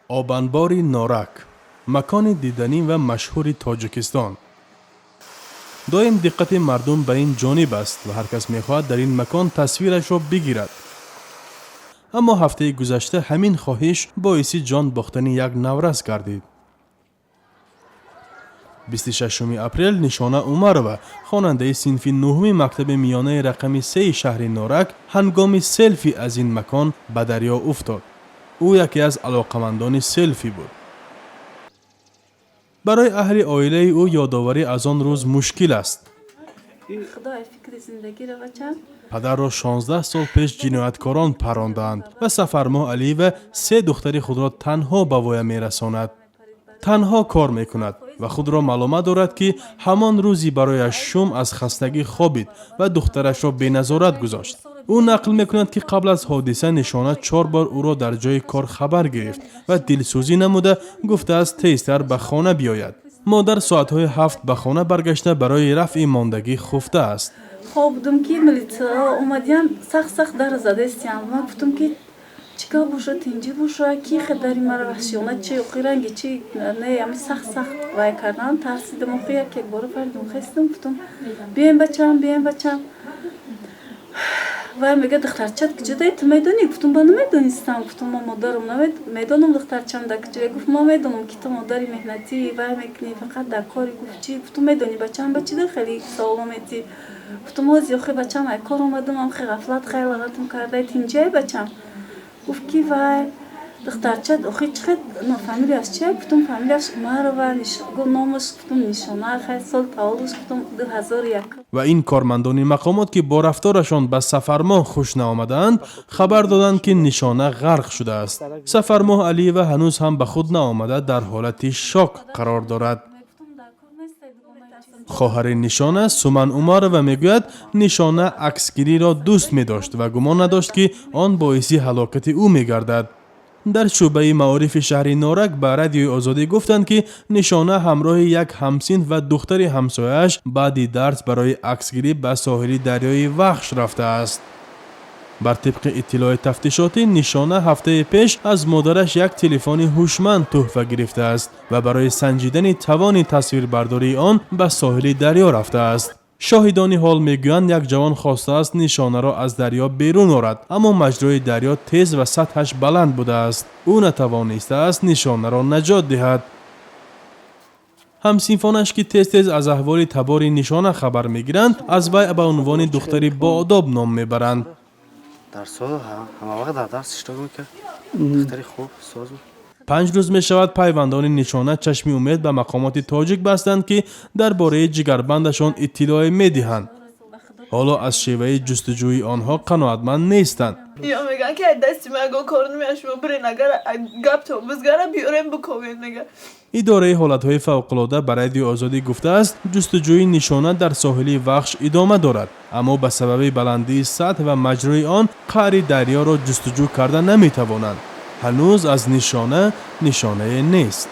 Обанбори Норак, макони диданӣ ва машҳури Тоҷикистон. Доим диққати мардум ба ин ҷониб аст ва ҳар кас мехоҳад дар ин макон тасвирашро бигирад. Аммо ҳафтаи гузашта ҳамин хоҳиш боиси ҷон бохтани як наврас гардид. 26 апрел Нишона Умарова, хонандаи синфи нуҳуми мактаби миёнаи рақами сеи шаҳри Норак, ҳангоми селфи аз ин макон ба дарё уфтод. Ӯ яке аз алоқамандони селфи буд. Барои аҳли оилаи ӯ ёдоварӣ аз он рӯз мушкил аст. Худои фикри зиндагиро, бачам. Падарро 16 сол пеш ҷинояткорон парондаанд ва Сафармоҳ Алиева се духтари худро танҳо ба воя мерасонад, танҳо кор мекунад ва худро маломат дорад, ки ҳамон рӯзи барояш шум аз хастагӣ хобид ва духтарашро беназорат гузошт. Ӯ нақл мекунад, ки қабл аз ҳодиса Нишона чор бор ӯро дар ҷои кор хабар гирифт ва дилсӯзӣ намуда гуфтааст, тезтар ба хона биёяд. Модар соатҳои 7 ба хона баргашта, барои рафъи мондагӣ хуфтааст. Хоб будум, ки милитсияҳо омадиян, сахт сахт дар задестиян. Ман гуфтум, ки чӣ кор боша, тинҷӣ боша, ки хедари мара ваҳшиёна чи охи ранги чи не, ами сахт сахт вай кардан. Тарсидам, охи як як бора паридум, хестум, гуфтум: «Биёем, бачам, биёем, бачам». Вай мега: «Духтарчат куҷодай, ту медонӣ?» Гуфтум: «Ба намедонистам». Гуфтум: «Ма модарам, медонам духтарчам дар куҷое?» Гуфт: «Ма медонам, ки ту модари меҳнатӣ, вай мекунӣ, фақат дар кори». Гуфт: «Чӣ?» Гуфтум: «Медонӣ, бачам, ба чӣ хеле саволо метӣ?» Гуфтум: «Ози охи, бачам, ай кор омадам, ам хе ғафлат хеле кардай, тинҷай, бачам». Гуфт, ки вай духтарчат охи чӣ хел фамилияш чия? Гуфтум: «Фамилияш Умарова». Гуфт: «Номаш?» Гуфтум: «Нишона». Хай, сол таваллудш? Гуфтум: «2001». Ва ин кормандони мақомот, ки бо рафторашон ба Сафармоҳ хуш наомадаанд, хабар доданд, ки Нишона ғарқ шудааст. Сафармоҳ Алиева ҳанӯз ҳам ба худ наомада, дар ҳолати шок қарор дорад. Хоҳари Нишона, Суман Умарова, мегӯяд, Нишона аксгириро дӯст медошт ва гумон надошт, ки он боиси ҳалокати ӯ мегардад. Дар шӯъбаи маорифи шаҳри Норак ба Радиои Озодӣ гуфтанд, ки Нишона ҳамроҳи як ҳамсинф ва духтари ҳамсояаш баъди дарс барои аксгирӣ ба соҳили дарёи Вахш рафтааст. Бар тибқи иттилои тафтишотӣ, Нишона ҳафтаи пеш аз модараш як телефони ҳушманд тӯҳфа гирифтааст ва барои санҷидани тавони тасвирбардории он ба соҳили дарё рафтааст. Шоҳидони ҳол мегӯянд, як ҷавон хостааст Нишонаро аз дарё берун орад, аммо маҷрои дарё тез ва сатҳаш баланд будааст. Ӯ натавонистааст Нишонаро наҷот диҳад. Ҳамсинфонаш, ки тез тез аз аҳволи табори Нишона хабар мегиранд, аз вай ба унвони духтари боодоб ном мебаранд. Дарсҳо ҳамавақт дар дарс иштирок мекард, духтари хуб, соз буд. 5 рӯз мешавад, пайвандони Нишона чашми умед ба мақомоти тоҷик бастанд, ки дар бораи ҷигарбандашон иттилоъе медиҳанд. Ҳоло аз шеваи ҷустуҷӯи онҳо қаноатманд нестанд. Ё мегӯянд, ки ай дасти ма ягон кор намеяд, шумо бирен, агар гаптон бизгара биёрем, биковед, мега. Идораи ҳолатҳои фавқулода ба Радиои Озодӣ гуфтааст, ҷустуҷӯи Нишона дар соҳили Вахш идома дорад, аммо ба сабаби баландии сатҳ ва маҷрои он қаъри дарёро ҷустуҷӯ карда наметавонанд. Ҳанӯз аз Нишона нишонае нест.